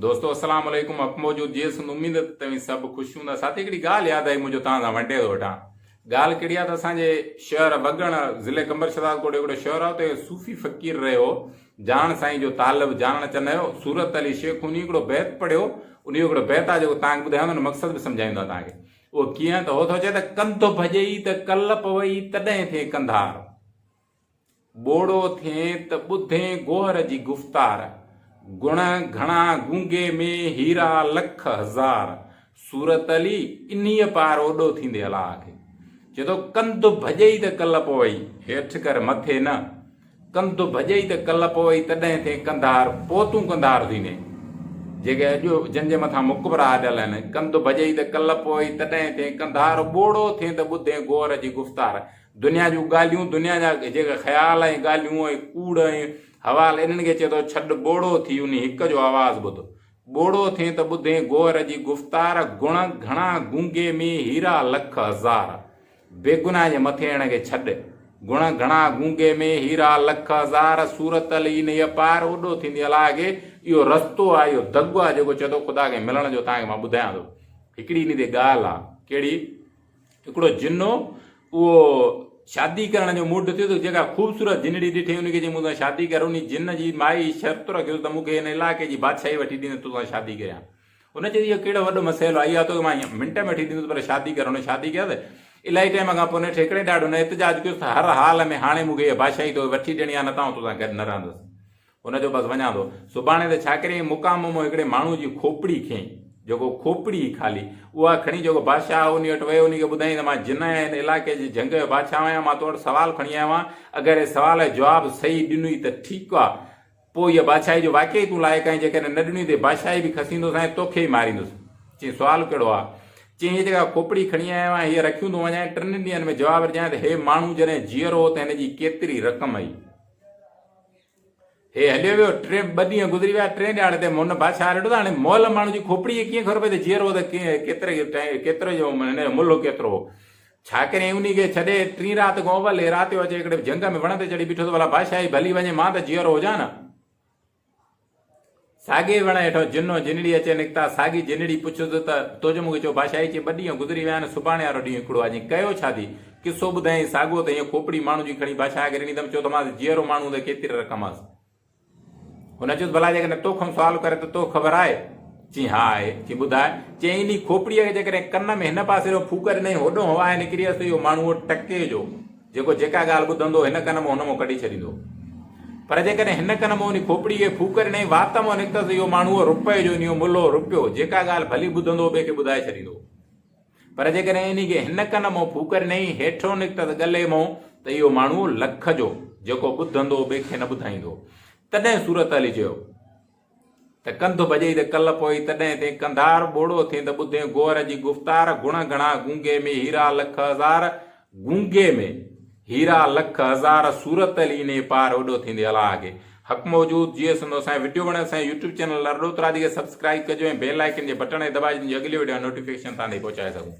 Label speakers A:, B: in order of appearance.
A: دوستو اسلام عليڪم حق موجود جي سنڌ اميد ته توهين سڀ خوش هوندا ساٿي هڪڙي ڳالهه ياد آئي منهنجو توهان سان ونڊي ٿو وٺان ڳالهه ڪهڙي آهي ته اسان جي شهر وڳڻ ضلعي قمبر شهداد ڪوٽ هڪڙو شهر آهي اتي صوفي فقير رهيو جاڻ سائين جو طالب جانڻ چنيو صورت علي شيخ انهي هڪڙو بيت پڙهيو انهي جو هڪڙو بيت آهي جيڪو توهان کي ٻڌايان ٿو ان مقصد به سمجهائيندو آهي توهان کي اهو ڪيئن ته هو ٿو چئي ته ڪنڌ ڀڄئي ته ڪل پوئي تڏهن ٿئي ڪنڌار ٻوڙو ٿئين ته ٻڌين گوهر جي گفتار، گڻ گهڻا گونگي ۾ هيرا لک هزار، صورت علي انهيء پار اوڏو ٿيندي الله کي چئي ٿو ڪنڌ ڀڄئي ته ڪل پوئي، هيٺ ڪر مٿي نه، ڪنڌ ڀڄئي ته ڪل پوئي تڏهن ٿئين ڪنڌار، پوء تون ڪنڌار ٿيندين. جيڪي اڄ جن جي مٿان مقبرا اڏيل آهن، ڪنڌ ڀڄئي ته ڪل پوئي تڏهن ٿئين ڪنڌار، ٻوڙو ٿئين ته ٻڌين گوهر جي گفتار، دنيا جون ڳالهيون، دنيا جا جيڪي خيال ۽ ڳالهيون ۽ ڪوڙ ۽ حوال انهن کي چئي ٿو ڇڏ ٻوڙو ٿي انهي هڪ جو آواز ٻڌ. ٻوڙو ٿئين ته ٻڌين گوهر جي گفتار، گڻ گهڻا گونگي ۾ هيرا لک هزار. بيگناهه جي مٿي هڻڻ کي ڇڏ. گڻ گهڻا گونگي ۾ هيرا لک هزار، صورت علي انهيء پار اوڏو ٿيندي الله کي اهو رستو آهي اهو دڳ آهي جيڪو چئي ٿو خدا کي ملڻ جو توهان کي مان ٻڌايان ٿو. هڪڙي انهي تي ڳالهه آهي. ڪهڙي؟ هڪڙو جن هو، اهو شادي ڪرڻ جو موڊ ٿيو ته جيڪا خوبصورت جنڙي ڏٺئي ان کي چيائين مون سان شادي ڪر. انهي جن جي مائي شرط رکيس ته مون کي هن علائقي جي بادشاهي وٺي ڏيندين تو سان شادي ڪريان. هن چيس اهو ڪهڙو وڏو مسئلو آهي، اها توکي مان منٽ ۾ وٺي ڏيندس پر شادي ڪر. هن شادي ڪيس. الاهي ٽائيم کان پوء نيٺ هڪڙي ڏهاڙي هن احتجاج ڪيس ته هر حال ۾ هاڻي مون کي اها بادشاهي توکي وٺي ڏيڻي آهي نه ته آئون توسان گڏ نه رهندس. هن چيو بس وڃان ٿو. سڀاڻي ته ڇا ڪريائين مقام مان هڪڙي ماڻهوء جي کوپڙي کنئي، جيڪو کوپڙي هئي خالي، اها کڻي جيڪو بادشاهه هو انهي وٽ ويو، انهي کي ٻڌايائين ته مان جن آهيان، هن علائقي جي جهنگ جو بادشاهه آهيان، مان تو وٽ سوال کڻي آيو آهيان، اگر هي سوال جو جواب صحيح ڏنوئي ته ٺيڪ آ، پوء هيء بادشاهي جو واقعي تون لائق آهين، جيڪڏهن نه ڏنوئي ته هيء بادشاهي به کسيندوسانء ۽ توکي ئي ماريندس. چيائين سوال ڪهڙو آ؟ چيائين هيء جيڪا کوپڙي کڻي آيو آهيان، هيء رکيون ٿو وڃانء، ٽن ڏينهن ۾ جواب ڏجانء ته هي ماڻهو جڏهن جيئرو هو ته هن جي ڪيتري رقم هئي؟ هي هليو ويو، ٽي ٻه ڏينهن گذري ويا، ٽئين ڏهاڙي تي هن بادشاهه ڏٺو ته هاڻي مئل ماڻهو جي کوپڙي کي ڪيئن خبر پئي ته جيئرو هو ته ڪيتري ڪيتري جو هن جو ملهه ڪيترو هو. ڇا ڪريائين انهي کي ڇڏي ٽين رات کان اول هي رات جو اچي هڪڙي جهنگ ۾ وڻ تي چڙهي بيٺو ته ڀلا بادشاهي ڀلي وڃي مان ته جيئرو هجان نه. ساڳئي وڻ هيٺان جن ۽ جنڙي اچي نڪتا. ساڳي جنڙي پڇيس ته، تو جو مون کي چيو بادشاهي چي ٻه ڏينهن گذري ويا آهن، سڀاڻي وارو ڏينهن هڪڙو آهي، جي ڪيو ڇا ٿي؟ قصو ٻڌايائين ساڳو ته هيئن کوپڙي ماڻهو جي کڻي بادشاهه کي ڏني اٿم، چيو ٿمانس جيئرو ماڻهو ته ڪيتري رقم آس؟ هن چيس ڀلا جيڪڏهن تو کان سوال ڪري ته توکي خبر آهي؟ چيائين ها آهي. چيائين ٻڌاء. چيائين انهي کوپڙيء کي جيڪڏهن ڪن ۾ هن پاسي ڏانهن ڦوڪ ڏنائين هوڏهون هوا ۽ نڪري ويس ته اهو ماڻهو ٽڪي جو جيڪو جيڪا ڳالهه ٻڌندو هن ڪن مان هن مان ڪڍي ڇڏيندو. پر جيڪڏهن هن ڪن مان انهي کوپڙي کي ڦوڪ ڏنائين وات مان نڪتس ته اهو ماڻهو رپئي جو انهيء ملهو رپيو جيڪا ڳالهه ڀلي ٻڌندو ٻئي کي ٻڌائي ڇڏيندو. پر جيڪڏهن انهي کي هن ڪن مان ڦوڪ ڏنائين هيٺو نڪتس ڳلي مان ته اهو ماڻهو لک جو جيڪو ٻڌندو ٻئي کي نه ٻڌائيندو. تڏهن صورت علي چيو. ته ڪنڌ ڀڄئي ته ڪل پوئي، تڏهن ٿئين ڪنڌار، ٻوڙو ٿئين ته ٻڌين گوهر جي گفتار، گڻ گهڻا گونگي ۾ هيرا لک هزار، گونگي ۾ هيرا لک هزار، صورت علي انهي پار اوڏو ٿيندي الله کي حق موجود، جيئي سنڌ اسان جي وڊيو وڻي اسان جي يوٽيوب چينل ارڏو ترادي کي سبسڪرائيب ڪجو ۽ بيل آئيڪن جي بٽڻ کي دٻائجو جيئن اڳلي وڊيو جا نوٽيفڪيشن توهان تائين پهچائي سگهون.